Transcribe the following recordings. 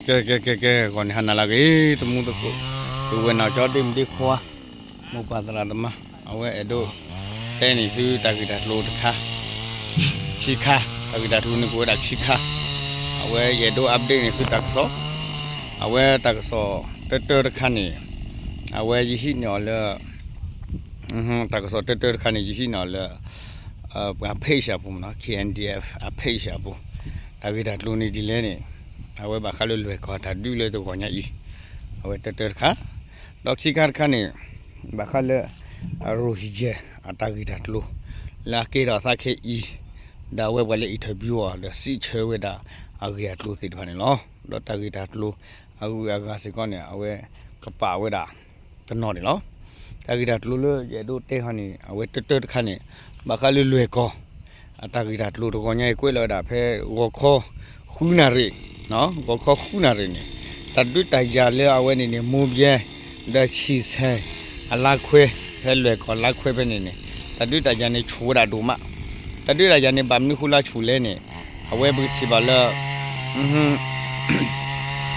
ကဲ ကဲ ကဲ ကဲ ဂီၤန့ၣ်ဟါနၤလၢအဂ့ၤ တမူသကိး ပုၢ်ဝဲၢ်နီၢ်ကၠီ ဒ့မုၣ်ဒ့ခွါ မိၢ်ပၢ်သရၣ်သမါ အဝဲအဲၣ်ဒိးတဲန့ၢ်သုတၢ်ဂ့ၢ်တၢ်ကျိၤတခါ ခံခါ တၢ်ဂ့ၢ်တၢ်ကျိၤန့ၣ် ကအိၣ်ဝဲဒၣ်ခံခါ အဝဲယအဲၣ်ဒိး update န့ၢ်သုတၢ်ကစီၣ် အဝဲတၢ်ကစီၣ်တၢတၢတခါန့ၣ် အဝဲယဟံးန့ၢ်အီၤလၢ တၢ်ကစီၣ်တၢတၢတခါန့ၣ် ယဟံးန့ၢ်အီၤလၢ ပှၤ page အပူၤမ့ၢ်နီၤ K N D F အ page အပူၤ တၢ်ဂ့ၢ်တၢ်ကျိၤန့ၣ်ဒ်လဲၣ်န့ၣ် အဝဲဘၣ်ဃးလၢလွဲၢ်ကီၢ်တၢ်ဒုးလၢတဂီၤညါအံၤ အဝဲတၢတၢတခါ ဒီးခံခါတခါန့ၣ် ဘၣ်ဃးလၢ Rohingya အတၢ်ဂ့ၢ်တၢ်ကျိၤ လၢအကဲထီၣ်အသးခဲအံၤ ဒီးအဝဲပှၤလၢ interview အီၤဒီးစံးဆၢဝဲဒၣ်အဂ့ၢ်အကျိၤသ့ၣ်တဖၣ်န့ၣ်လီၤ. ဒီးတၢ်ဂ့ၢ်တၢ်ကျိၤအဂုၤအဂၤစ့ၢ်ကီးန့ၣ် အဝဲကပာ်ဝဲဒၣ်တနီၤန့ၣ်လီၤ. တၢ်ဂ့ၢ်တၢ်ကျိၤလၢယအဲၣ်ဒိးတဲခီန့ၣ် အဝဲတၢတၢတခါန့ၣ် ဘၣ်ဃးလၢလွဲၢ်ကီၢ် အတၢ်ဂ့ၢ်တၢ်ကျိၤတဂီၤညါအံၤ ကွဲးလီၤဝဲဒၣ်ဖဲ ဂီၤခီ ဃုနၣ်ရံၣ် ဂီၤခီဃုနၣ်ရံၣ်န့ၣ် တၢ်ဒုးတၢ်ယၤလၢအဝဲန့ၣ်န့ၣ် မိၢ်ဘဲ ဒီးဆံၣ်ဆဲၣ် အလါခွဲ ဖဲလွဲၢ်ကီၢ်လါခွဲဖဲန့ၣ်န့ၣ် တၢ်ဒုးတၢ်ယၤန့ၣ်ဆူၣ်ဝဲဒၣ်ဒိၣ်မး တၢ်ဒုးတၢ်ယၤန့ၣ် ဘၣ်မနုၤဃိလၢဆူၣ်လဲၣ်န့ၣ် အဝဲပကထံၣ်ဘၣ်လၢ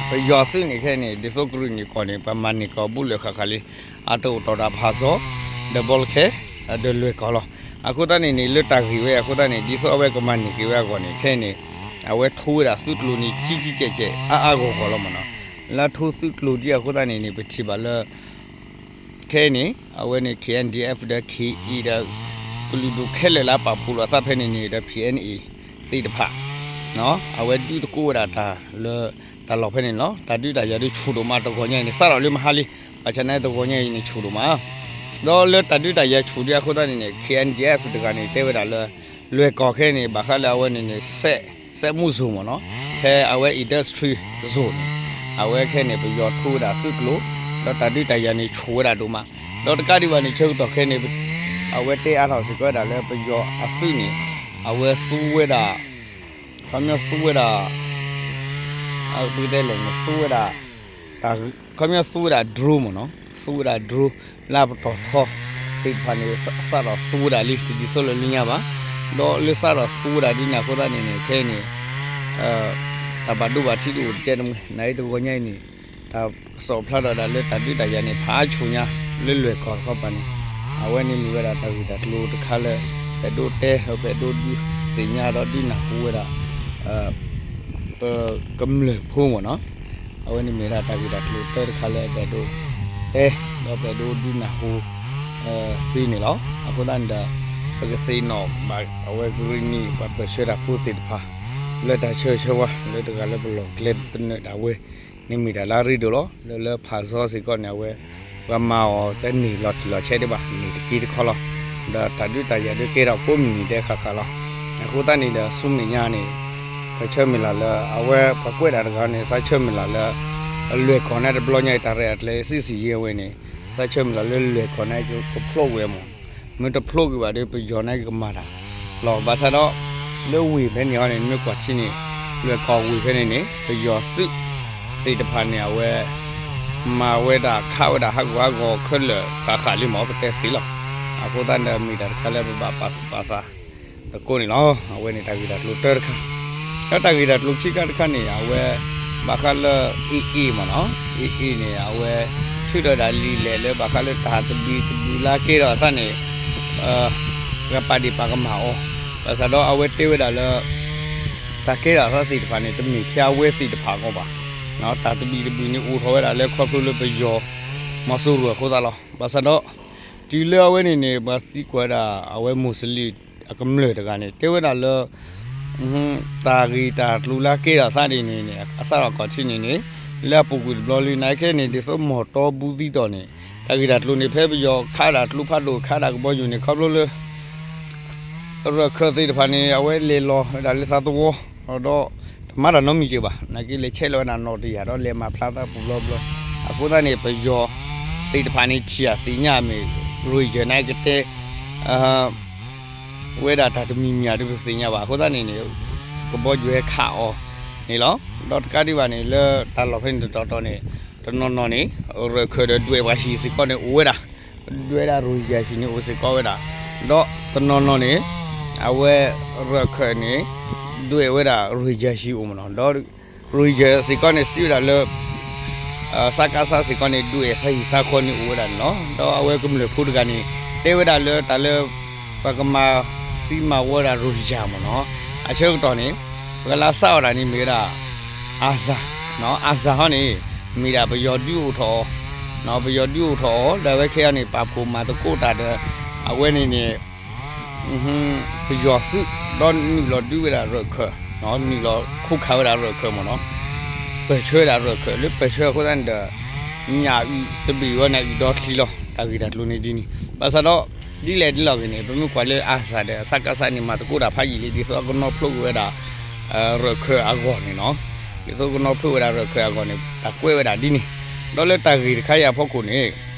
ပယီၤသုးန့ၣ်ခဲအံၤန့ၣ် ဒ်သိးကရံၣ်နံၣ်ကီၢ်န့ၣ် ပှၤမၤန့ၢ်ကီၢ်ဘူးလၢာ်ဃၣ်ဃၣ်လံ အတအိၣ်တီၢ်ဒၣ်ဖးစီ ဒီးဘီလခဲ ဒီးလွဲၢ်ကီၢ်လီၤ. အဃိသတးန့ၣ်န့ၣ် လၢတၢ်ဂ့ၢ်ဝဲအဃိသတးန့ၣ် ဒ်သိးအဝဲကမၤန့ၢ်က့ၤဝဲအဂီၢ်န့ၣ် ခဲအံၤန့ၣ် အဝဲထိဝဲဒၣ်သုးကျိၤန့ၣ် ကံကံကဲးကဲး အါအါဂီၢ်ဂီၢ်လီၤမ့ၢ်နီၤ. လၢထိသုးကျိၤဒ်အဃိသတးန့ၣ်န့ၣ် ပထံၣ်ဘၣ်လၢ ခဲအံၤန့ၣ် အဝဲန့ၣ် K N D F ဒီး K A ဒီး ကလုာ်ဒူၣ်ခဲလၢာ်လၢအပာ်ဖှိၣ်လိာ်အသးဖဲန့ၣ်န့ၣ် ဒီး P N A သ့ၣ်တဖၣ် အဝဲဒုးသကိးဝဲဒၣ်တၢ်လၢ တၢ်လီၢ်ဖဲန့ၣ်လီၤ. တၢ်ဒုးတၢ်ယၤဒုးဆူၣ်ဒိၣ်မးတဂီၤညါအံၤန့ၣ် စးထီၣ်လၢမဟါလံ ဘၣ်ဆၣ်န့ၣ်တဂီၤညါအံၤန့ၣ် ဆူၣ်ဒိၣ်မး ဒီးလၢတၢ်ဒုးတၢ်ယၤဆူၣ်ဒ်အဃိသတးန့ၣ်န့ၣ် K N D F တဂၤန့ၣ် တဲဝဲဒၣ်လၢ လွဲၢ်ကီၢ်ခဲအံၤန့ၣ် ဘၣ်ဃးလၢအဝဲန့ၣ်န့ၣ် စက်မှုဇုန်မ့ၢ်နီၤ ဖဲအဝဲ industry zone န့ၣ် အဝဲခဲအံၤန့ၣ် ပယီၤထိဝဲဒၣ်သုးကျိၤ ဒီးတၢ်ဒုးတၢ်ယၤန့ၣ်ဆူၣ်ဝဲဒၣ်ဒိၣ်မး ဒီးတကးဒံးဘၣ်န့ၣ် ဆၢကတီၢ်ခဲအံၤန့ၣ် အဝဲတဲအါထီၣ်စ့ၢ်ကီးဝဲဒၣ်လၢပယီၤအသုးန့ၣ် အဝဲသူဝဲဒၣ် ခီပညီသူဝဲဒၣ် ပတဲလဲၣ်န့ၣ် သူဝဲဒၣ် ခီပညီသူဝဲဒၣ် drone မ့ၢ်နီၤ သူဝဲဒၣ် drone လၢအပတီၢ်ထီသ့ၣ်တဖၣ်န့ၣ် စးထီၣ်သူဝဲဒၣ်လံ တဒ်သိးလၢလၢညါဘၣ် ဒီးလၢစးထီၣ်သူဝဲဒၣ်ဒ်န့ၣ်အဃိသတးန့ၣ်န့ၣ် ခဲအံၤန့ၣ် တၢ်ဘၣ်ဒိဘၣ်ထံးတအိၣ်တကဲတမှဲ နာ်အံၤတဂီၤညါအံၤန့ၣ် တၢ်ကစီၣ်ဖျါထီၣ်ဝဲဒၣ်လၢတၢ်ဒုးတၢ်ယၤန့ၣ် ဖးဆူၣ်ညါ လၢလွဲၢ်ကီၢ်တခီပၤန့ၣ် အဝဲန့ၣ်မ့ၢ်ဝဲဒၣ်တၢ်ဂ့ၢ်တၢ်ကျိၤတခါလၢ ပအဲၣ်ဒိးတဲ ဒီးပအဲၣ်ဒိးဒုးသ့ၣ်ညါဒီးဒုးနၢ်ဟူဝဲဒၣ် ပကမျၢၢ်ဖိမ့ၢ်နီၤ အဝဲန့ၣ်မ့ၢ်ဒၣ်တၢ်ဂ့ၢ်တၢ်ကျိၤတၢတခါလၢပအဲၣ်ဒိးတဲ ဒီးပအဲၣ်ဒိးဒုးနၢ်ဟူ သ့န့ၣ်လီၤ. အဃိသတးန့ၣ်ဒီး ပကသ့ၣ်နီၣ်ဘၣ်အဝဲကရံၣ်နံၣ်ပှၤပၢၢ်ဆၢတၢ်ဖိသ့ၣ်တဖၣ် လၢတၢ်ဆၢဂ့ၤဆၢဝါ လၢတဂၤလၢပလီၢ်ကျဲသနၢၣ်ဒၣ်ဝဲ န့ၣ်မ့ၢ်တၢ်လၢအရ့ဒိၣ်လီၤ. လၢလၢဖးစီစ့ၢ်ကီးန့ၣ် အဝဲ ပှၤမၤအီၤတန့ၢ်လီၤတံၢ်လီၤဆဲးဒံးဘၣ် န့ၢ်တက့တခီလီၤ. ဒီးတၢ်ဒုးတၢ်ယၤဒုးကဲထီၣ်ကိးမုၢ်နံၤဒဲးဃၣ်ဃၣ်လီၤ. အဃိသတးန့ၣ်ဒီးဆူမဲာ်ညါန့ၣ် ပဆၢမုၢ်လၢ်လၢ အဝဲပှၤကွဲးတၢ်တဂၤန့ၣ် သးဆၢမုၢ်လၢ်လၢ လွဲၢ်ကီၢ်န့ၣ်တဘျီညါအံၤ တၢ်ရဲၣ်တၢ်ကျဲၤ စစ်ဆင်ရေး အဝဲန့ၣ် သးဆၢမုၢ်လၢ်လၢလွဲၢ်ကီၢ်န့ၣ် ကဖျိးဝဲမး မ့ၢ်တဖျိးကွံာ်ဘၣ်ဒီး ပယီၤန့ၣ်ကမၤတၢ်လီၤ. ဘၣ်ဆၣ်ဒီး လၢဝ့ၢ်ဖဲန့ၣ်အီၤန့ၣ် မ့ၢ်ကွၢ်ထံန့ၣ် လွဲၢ်ကီၢ်ဝ့ၢ်ဖဲန့ၣ်န့ၣ် ပယီၤသုးသ့ၣ်တဖၣ်န့ၣ် အဝဲ မၤဝဲဒၣ်ခးဝဲဒၣ်ဟးဂူာ်ဟးဂီၤခဲလၢာ်ဃၣ်ဃၣ်လံမး ပတဲသ့လီၤ. အဃိသတးန့ၣ်ဒီး မ့ၢ်တၢ်တခါလၢပဘၣ်ပာ်သူၣ်ပာ်သးသကိးန့ၣ်လီၤ. အဝဲန့ၣ်တၢ်ဂ့ၢ်တၢ်ကျိၤတၢတခါ ဒီးတၢ်ဂ့ၢ်တၢ်ကျိၤခံခါတခါန့ၣ် အဝဲ ဘၣ်ဃးလၢ AA မ့ၢ်နီၤ AA န့ၣ် အဝဲ ထုးထီၣ်ဝဲဒၣ်လံာ်လဲၢ်လၢ ဘၣ်ဃးလၢတၢ်သဘံၣ်သဘုၣ်လၢအကဲထီၣ်အသးန့ၣ် ပှၤပာ်ဒ့ၣ်ပာ်ကမၣ်အီၤ ဘၣ်ဆၣ်ဒီးအဝဲတဲဝဲဒၣ်လၢ တၢ်ကဲထီၣ်အသးသ့ၣ်တဖၣ်န့ၣ် တမ့ၢ်ထဲအဝဲသ့ၣ်တဖၣ်အဂီၢ်ဘၣ်. တၢ်သဘံၣ်သဘုၣ်န့ၣ် အိၣ်ထီၣ်ဝဲဒၣ်လၢခီဖျိလၢပယီၤ မီၤစိရိၤအဃိသတးလီၤ. ဘၣ်ဆၣ်ဒီး တုၤလၢအဝဲန့ၣ်န့ၣ် ပှၤသံကွၢ်ဝဲဒၣ် အဝဲမိၢ်စလံၣ်အကမျၢၢ်တဂၤန့ၣ် တဲဝဲဒၣ်လၢ တၢ်ဂ့ၢ်တၢ်ကျိၤလၢအကဲထီၣ်အသးဒ်န့ၣ်န့ၣ် အစးထီၣ်ခီၣ်ထံးန့ၣ်န့ၣ် လၢအပူၤကွံာ်တဘျီလံ နာ်က့န့ၣ် ဒ်သိးမီၢ်တီဘူသံတီၢ်န့ၣ် တၢ်ဂ့ၢ်တၢ်ကျိၤန့ၣ် ဖဲပယီၤခးဒၣ်ကျိဖးဒိၣ် ခးဒၣ်ကဘီယူၤန့ၣ် ခီဖျိလၢ ရၢၢ်ခၢၣ်သ့ၣ်တဖၣ်န့ၣ် အဝဲလဲၤလီၤဝဲဒၣ်လၢသးသဝီ ဒီးတမၤတၢ်နီတမံၤက့ၤဘၣ် နာ်က့လဲၤဆဲးလီၤဝဲဒၣ်နီၣ်တယၢ်ဒီးလဲၤမၤဖျါသးပူၤဘျီဘျီ အဃိသတးန့ၣ် ပယီၤသ့ၣ်တဖၣ်န့ၣ်ထံၣ်အသ့ၣ်ညါမ့ၢ် ရိၣ်ယၢၢ် နာ်က့တဲ ဝဲဒၣ်တၢ်တမံၤမံၤဒုးပသ့ၣ်ညါဘၣ် အဃိသတးန့ၣ်န့ၣ် ကဘီယူၤဟဲခးအီၤန့ၣ်လီၤ. ဒီးတကးဒံးဘၣ်န့ၣ် လၢတၢ်လီၢ်ဖဲန့ၣ်တတီၤတီၤန့ၣ် တနီၤနီၤန့ၣ် ရၢၢ်ခၢၣ်ဒီးဒွဲၣ်ပှၤဟံၣ်စ့ၢ်ကီးန့ၣ်အိၣ်ဝဲဒၣ် ဒွဲၣ်ဝဲဒၣ်ရိၣ်ယၢၢ်ဟံၣ်န့ၣ်အိၣ်စ့ၢ်ကီးဝဲဒၣ် ဒီးတနီၤနီၤန့ၣ် အဝဲရၢၢ်ခၢၣ်န့ၣ် ဒွဲၣ်ဝဲဒၣ်ရိၣ်ယၢၢ်ဟံၣ်အိၣ်မ့ၢ်နီၤ ဒီး Rohingya စ့ၢ်ကီးန့ၣ် စံးဝဲဒၣ်လၢ စကစ စ့ၢ်ကီးန့ၣ် ဒုးအဲၣ်သးဟံၣ်သးဃီန့ၣ်အိၣ်ဝဲဒၣ်န့ၣ်လီၤ. ဒီးအဝဲကမျၢၢ်ဖိတဂၤန့ၣ် တဲဝဲဒၣ်လၢတၢ်လၢ ပကမၤသံမၤဝီဒၣ် Rohingya မ့ၢ်နီၤ, အဆၢကတီၢ်န့ၣ် ပကလၢစးအီၣ်တၢ်န့ၣ်မ့ၢ်ဝဲဒၣ် ARSA, ARSA ဟီန့ၣ် မ့ၢ်ဒၣ်ပယီၤဒုးအိၣ်ထီၣ်အီၤ, ပယီၤဒုးအိၣ်ထီၣ်အီၤ ဒီးအဝဲခဲအံၤန့ၣ် ပာ်ဖှိၣ်မၤသကိးတၢ်ဒီး အဝဲန့ၣ်န့ၣ် ပယီၤသုး ဒီးနုာ်လီၤဒုးဝဲဒၣ်ရၢၢ်ခၢၣ်, နုာ်လီၤခိးခးဝဲဒၣ်ရၢၢ်ခၢၣ်မ့ၢ်နီၤ, ပၢၢ်ဆၢဝဲဒၣ်ရၢၢ်ခၢၣ် လၢပၢၢ်ဆၢအဃိသတးန့ၣ်ဒီး ညၣ်အုၣ်တဘ့ၣ်ဝဲန့ၣ် အုၣ်ဒီချံလီၤ. တၢ်ဂ့ၢ်တၢ်ကျိၤန့ၣ်ဒ်န့ၣ် ဘၣ်ဆၣ်ဒီး ဒ်လဲၣ်ဒ်လဲၣ်ဂ့ၤန့ၣ် ပမ့ၢ်ကွၢ်လၢ ARSA ဒီး စကစ န့ၣ် မၤသကိးတၢ်ဖးယံာ်လံ ဒ်သိးအကနီဖျိက့ၤဝဲဒၣ် ရၢၢ်ခၢၣ်အဂီၢ်န့ၣ်နီၤ, ဒ်သိးကနီဖျိက့ၤဝဲဒၣ်ရၢၢ်ခၢၣ်အဂီၢ်န့ၣ် တၢ်ကွဲးဝဲဒၣ်ဒ်န့ၣ်, ဒီးလၢတၢ်ဂ့ၢ်တခါအံၤအဖီခိၣ်န့ၣ်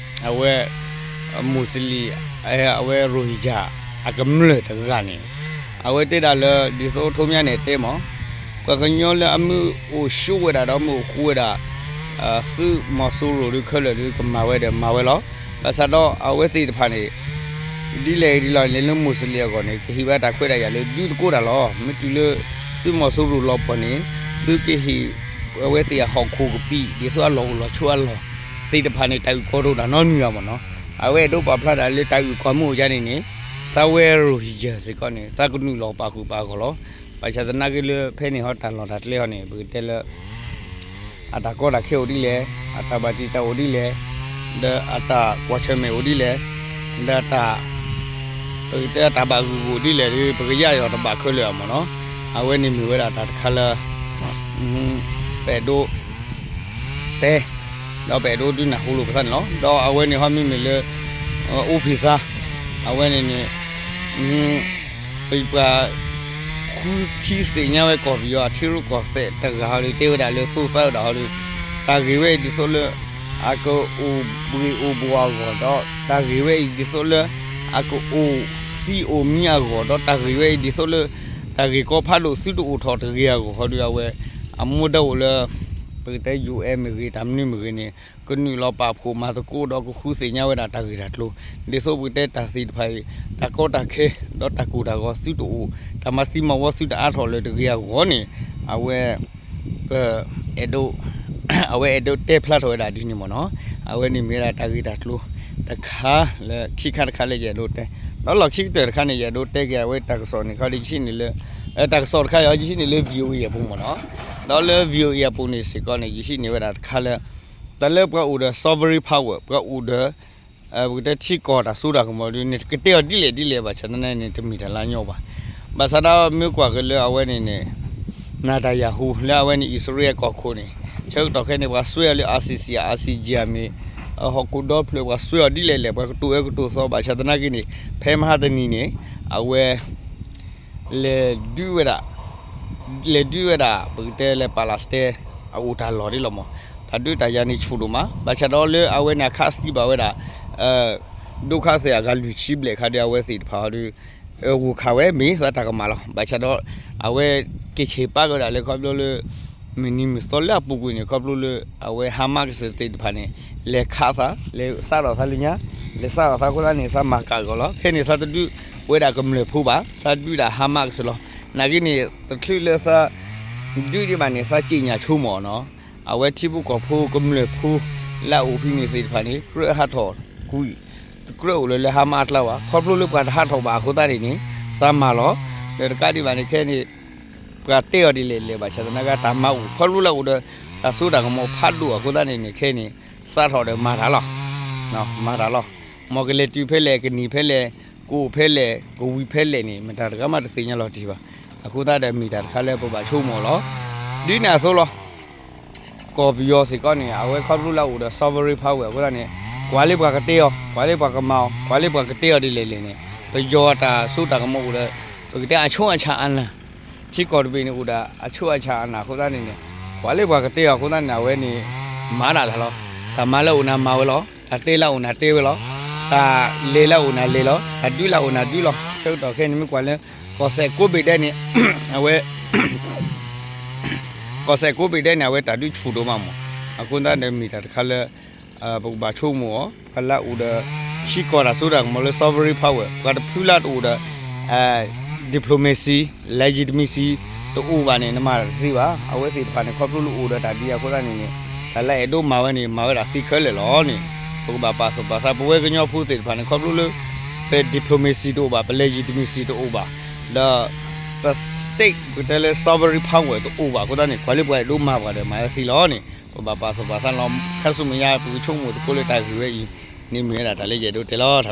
အဝဲ Muslim အဝဲ Rohingya အကမျၢၢ်တဂၤန့ၣ် အဝဲတဲဒၣ်လၢ ဒ်သိးထိးမၠါန့ၣ်တဲမ့ၢ် ပှၤကညီလၢအမ့ၢ်အိၣ်ဆိးဝဲဒၣ်ဒီးမ့ၢ်အိၣ်ဃူဝဲဒၣ် သုးမီၤစိရိၤဒုးခဲလၢာ်ဒုးကမၤဝဲဒီးမၤဝဲလီၤ. ဘၣ်ဆၣ်ဒီးအဝဲသ့ၣ်တဖၣ်န့ၣ် ဒ်လဲၣ်ဒ်လဲၣ်န့ၣ် လၢ Muslim အဂီၢ်န့ၣ် ကဟ့ၣ်ဝဲတၢ်ခွဲးတၢ်ယာ်လၢဒုးသကိးတၢ်လီၤ. မ့ၢ်တုၤလၢ သုးမီၤစိရိၤလီၤပှီၢ်န့ၣ် သုးကဟ့ၣ် အဝဲသ့ၣ်အဟီၣ်ခိၣ်ကပံာ် ဒ်သိးအလီၢ်အိၣ်လီၢ်ဆိးအလီၢ်သ့ၣ်တဖၣ်န့ၣ် တၢ်အုၣ်ကီၤတအိၣ်တၢ်နီတမံၤဘၣ်မ့ၢ်နီၤ. အဝဲအဲၣ်ဒိးပာ်ဖျါဒၣ်လၢတၢ်အုၣ်ကီၤမ့ၢ်အိၣ်ဒ်န့ၣ်န့ၣ် သးဝဲ Rohingya စ့ၢ်ကီးန့ၣ် သးကနုာ်လီၤပာ်ဃုာ်ပာ်ဂီၢ်လီၤ. ဘၣ်ဆၣ်သနာ်က့လၢဖဲန့ၣ်ဟီတၢ်လီၢ်တၢ်ကျဲဟီန့ၣ် ပကတဲလၢ အတၢ်ကီတၢ်ခဲအိၣ်ဒ်လဲၣ်, အတၢ်ဘၣ်တံာ်တာ်အိၣ်ဒ်လဲၣ်, ဒီးအတၢ်ကွၢ်ဆၢၣ်မဲာ်အိၣ်ဒ်လဲၣ်, ဒီးတၢ် ပကတဲတၢ်ဘၣ်ဂုာ်အိၣ်ဒ်လဲၣ်ဒီး ပကယၢ်ယီၤတဘၣ်ခဲလၢာ်အမ့ၢ်နီၤ. အဝဲန့ၣ်မ့ၢ်ဝဲဒၣ်တၢ်တခါလၢ ပအဲၣ်ဒိး တဲ ဒီးပအဲၣ်ဒိးဒုးနၢ်ဟူလိာ်ပသးန့ၣ်လီၤ. ဒီးအဝဲန့ၣ်ဟီမ့မ့ၢ်လၢ အိၣ်ဖံးသါ အဝဲန့ၣ်န့ၣ် ပပှၤ ဃုထံသ့ၣ်ညါဝဲကီၢ်ပယီၤအထံရူၢ်ကီၢ်သဲးတဂၤဟီဒီး တဲဝဲဒၣ်လၢသိသးဝဲဒၣ်ဟီဒီး တၢ်ဂ့ၢ်ဝဲအံၤဒ်သိးလၢ အကအိၣ်ဘှံးအိၣ်ဘှီၣ်အဂီၢ်ဒီး တၢ်ဂ့ၢ်ဝဲအံၤဒ်သိးလၢ အကအိၣ်သံအိၣ်မံအဂီၢ်ဒီး တၢ်ဂ့ၢ်ဝဲအံၤဒ်သိးလၢ တၢ်ဂ့ၢ်ကီဖးဒိၣ်သုတအိၣ်ထီၣ်တဂ့ၤအဂီၢ်ဟီဒီး အဝဲ အမူဒါအိၣ်လၢ ပကတဲ ယူၢ်အဲၣ် မ့ၢ်ဂ့ၤ တၢ်မနုၤမ့ၢ်ဂ့ၤန့ၣ် ကနုာ်လီၤပာ်ဖှိၣ်မၤသကိးဒီးကဃုသ့ၣ်ညါဝဲဒၣ်တၢ်ဂ့ၢ်တၢ်ကျိၤ ဒ်သိးပကတဲတၢ်သ့ၣ်တဖၣ်အံၤ တၢ်ကီတၢ်ခဲ ဒီးတၢ်ကိၢ်တၢ်ဂီၤသုတအိၣ် တၢ်မၤသံမၤဝီသုတအါထီၣ်လၢၤတဂ့ၤအဂီၢ်န့ၣ် အဝဲ ပ အဲၣ်ဒိး အဝဲအဲၣ်ဒိးတဲဖျါထီၣ်ဝဲဒၣ်ဒ်န့ၣ်မ့ၢ်နီၤ. အဝဲန့ၣ်မ့ၢ်ဝဲဒၣ်တၢ်ဂ့ၢ်တၢ်ကျိၤတခါလၢခံခါတခါလၢယအဲၣ်ဒိးတဲ ဒီးလီၢ်ခံကတၢၢ်တခါန့ၣ် ယအဲၣ်ဒိးတဲက့ၤအဝဲတၢ်ကစီၣ်န့ၣ်ခီဒီး ယဟံးန့ၢ်လၢ တၢ်ကစီၣ်တခါအံၤ ယဟံးန့ၢ်လၢ VOA အပူၤမ့ၢ်နီၤ. ဒီးလၢ VOA အပူၤန့ၣ်စ့ၢ်ကီးန့ၣ် ယဟံးန့ၢ်ဝဲဒၣ်တခါလၢ တၢ်လၢပှၤအိၣ်ဒီး sovereign power ပှၤအိၣ်ဒီး ပကတဲထံကီၢ်တၢ်စိတၢ်ကမီၤဒ်န့ၣ် ကတဲအီၤဒ်လဲၣ်ဒ်လဲၣ်ဘၣ်ဆၣ်သနာ်က့န့ၣ် တမ့ၢ်တၢ်လၢအညီဘၣ်. ဘၣ်ဆၣ်ဒီးမ့ၢ်ကွၢ်က့ၤလၢအဝဲန့ၣ်န့ၣ် Netanyahu လၢအဝဲန့ၣ် အံၣ်စရ့လးကီၢ်ခိၣ်န့ၣ် ဆၢကတီၢ်ခဲအံၤန့ၣ် ပှၤစွဲအီၤလၢ ICC ICJ မ့ၢ် ဟီၣ်ခိၣ်ဒီဖျၢၣ် ပှၤစွဲအီၤဒ်လဲၣ်လဲၣ် ပှၤကတိၤဝဲကတိၤသီ ဘၣ်ဆၣ်သနာ်က့န့ၣ် ဖဲမဟါတနံၤန့ၣ် အဝဲ လဲၤဒုးဝဲဒၣ် လဲၤဒုးဝဲဒၣ် ပကတဲလၢ Palestine အအိၣ်တၢ်လီၢ်ဒ်လီၤမး, တၢ်ဒုးတၢ်ယၤန့ၣ်ဆူၣ်ဒိၣ်မး, ဘၣ်ဆၣ်ဒီးလၢအဝဲန့ၣ်အခးသံဘၣ်ဝဲဒၣ် ဒုက္ခသည်အဂၤလွံၢ်ဆံဘျဲၣ်ခါဒီး အဝဲသ့ၣ်တဖၣ်ဟီဒီး ဂိၢ်ခးဝဲမ့ၢ်သးတၢ်ကမၣ်လီၤ. ဘၣ်ဆၣ်ဒီး အဝဲက့ၤဆဲးပာ်က့ၤဝဲဒၣ်လၢခီဖျိလၢ မုၢ်နံၤမုၢ်သီလၢအပူၤကွံာ်န့ၣ် ခီဖျိလၢ အဝဲ Hamas သ့ၣ်တဖၣ်န့ၣ် လဲၤခးသး လဲၤစးထီၣ်သးလၢညါ လဲၤစးထီၣ်သးအဃိသတးန့ၣ် သးမၤကၣ်အဂီၢ်လီၤ. ခဲအံၤန့ၣ် သးတဒုးဝဲဒၣ်ကမျၢၢ်ဖိဘၣ်, သးဒုးဒၣ် Hamas လီၤ. နာ်က့န့ၣ် တချုးလၢသး ဒုးဒံးဘၣ်န့ၣ် သးစံၣ်ညါဆိကမိၣ်နီၤ, အဝဲထံဖိကီၢ်ဖိကမျၢၢ်ဖိ လၢအအိၣ်ဖဲန့ၣ်သ့ၣ်တဖၣ်န့ၣ် ကြၢးဟးထီၣ်ကွံာ် တကြၢးအိၣ်လၢၤလၢ Hamas အကျါဘၣ်. ခီဖျိလၢပှၤတဟးထီၣ်ဘၣ်အဃိသတးန့ၣ်န့ၣ် သးမၤလီၤ. ဒီးတကးဒံးဘၣ်န့ၣ် ခဲအံၤန့ၣ် ပှၤတဲအီၤဒ်လဲၣ်လဲၣ်ဘၣ်ဆၣ်သနာ်က့ တၢ်မၤအိၣ် ခီဖျိလၢအအိၣ်ဒီး တၢ်စိတၢ်ကမီၤဖးဒိၣ်အဃိသတးန့ၣ်န့ၣ် ခဲအံၤန့ၣ် စးထီၣ်ဒီးမၤတၢ်လီၤ. မၤတၢ်လီၤ. မ်ကလဲၤတုၤဖဲလဲၣ် ကနံၤဖဲလဲၣ် ကအိၣ်ဖဲလဲၣ် ကဝံၤဖဲလဲၣ်န့ၣ် မတၤတဂၤမးတသ့ၣ်ညါလီၤတံၢ်ဘၣ်. အဃိသတးဒီးမ့ၢ်တၢ်တခါလၢပဘၣ်ဆိကမိၣ်လီၤ. ဒ်န့ၣ်အသိးလီၤ. ကီၢ်ပယီၤစ့ၢ်ကီးန့ၣ် အဝဲခီဖျိလၢအအိၣ်ဒီး sovereign power အဃိသတးန့ၣ် ကွၢ်လၢပှၤကတဲအီၤ ကွၢ်လၢပှၤကမၤအီၤ ကွၢ်လၢပှၤကတဲအီၤဒ်လဲၣ်လဲၣ်န့ၣ် ပယီၤအတၢ်စိတၢ်ကမီၤအိၣ်ဒီး ပကတဲအဆိအဆၣ်အနၢ် ထံကီၢ်တဘ့ၣ်န့ၣ်အိၣ်ဒီးအဆိအဆၣ်အနၢ်အဃိသတးန့ၣ်န့ၣ် ကွၢ်လၢပှၤကတဲအီၤအဃိသတးန့ၣ် အဝဲန့ၣ် မၤဒၣ်တၢ်လီၤ. တၢ်မၤလၢအအိၣ်နၤမၤဝဲလီၤ. တၢ်တဲလၢအအိၣ်နၤတဲဝဲလီၤ. တၢ်လဲၤလၢအအိၣ်နၤလဲၤလီၤ. တၢ်ဒုးလၢအအိၣ်နၤဒုးလီၤ. ဆၢကတီၢ်ခဲအံၤန့ၣ် မ့ၢ်ကွၢ်လၢ ကီၢ်စဲၣ်ကိးဘ့ၣ်ဒဲးန့ၣ် အဝဲ ကီၢ်စဲၣ်ကိးဘ့ၣ်ဒဲးန့ၣ် အဝဲတၢ်ဒုးဆူၣ်ဒိၣ်မးမး. အဃိသတးဒီးမ့ၢ်တၢ်တခါလၢ ပကဘၣ်ဆိကမိၣ်အီၤ ပှၤလၢအအိၣ်ဒီး ထံကီၢ်တၢ်စိတၢ်ကမီၤလၢ sovereign power ပှၤတဖုလၢတအိၣ်ဒီး diplomacy, legitimacy တအိၣ်ဘၣ်န့ၣ် နမၤတသ့ဘၣ်. အဝဲသ့ၣ်တဖၣ်န့ၣ် ခီဖျိလၢအိၣ်ဒီးတၢ်ဒ်အဃိသတးန့ၣ်န့ၣ် တၢ်လၢအဲၣ်ဒိးမၤဝဲန့ၣ် မၤဝဲဒၣ်သ့ခဲလၢာ်လီၤန့ၣ် ပကဘၣ်ပာ်သူၣ်ပာ်သး ပဝဲကညီဖိသ့ၣ်တဖၣ်န့ၣ် ခီဖျိလၢ ပ diplomacy တအိၣ်ဘၣ်, ပ legitimacy တအိၣ်ဘၣ်, ဒီး ပ state ပကတဲလၢ sovereign power တအိၣ်ဘၣ်အဃိသတးန့ၣ် ပှၤလၢပှၤအဲၣ်ဒိးမၤပှၤဒီးမၤဝဲသ့လီၤန့ၣ် ပဘၣ်ပာ်သူၣ်ပာ်သးလီၤ. ခါဆူမဲာ်ညါ ပကဆိကမိၣ်သကိးလၢတၢ်ဂ့ၢ်ဝဲအံၤန့ၣ် မ့ၢ်ဝဲဒၣ်တၢ်လၢယအဲၣ်ဒိးတဲလီၤ.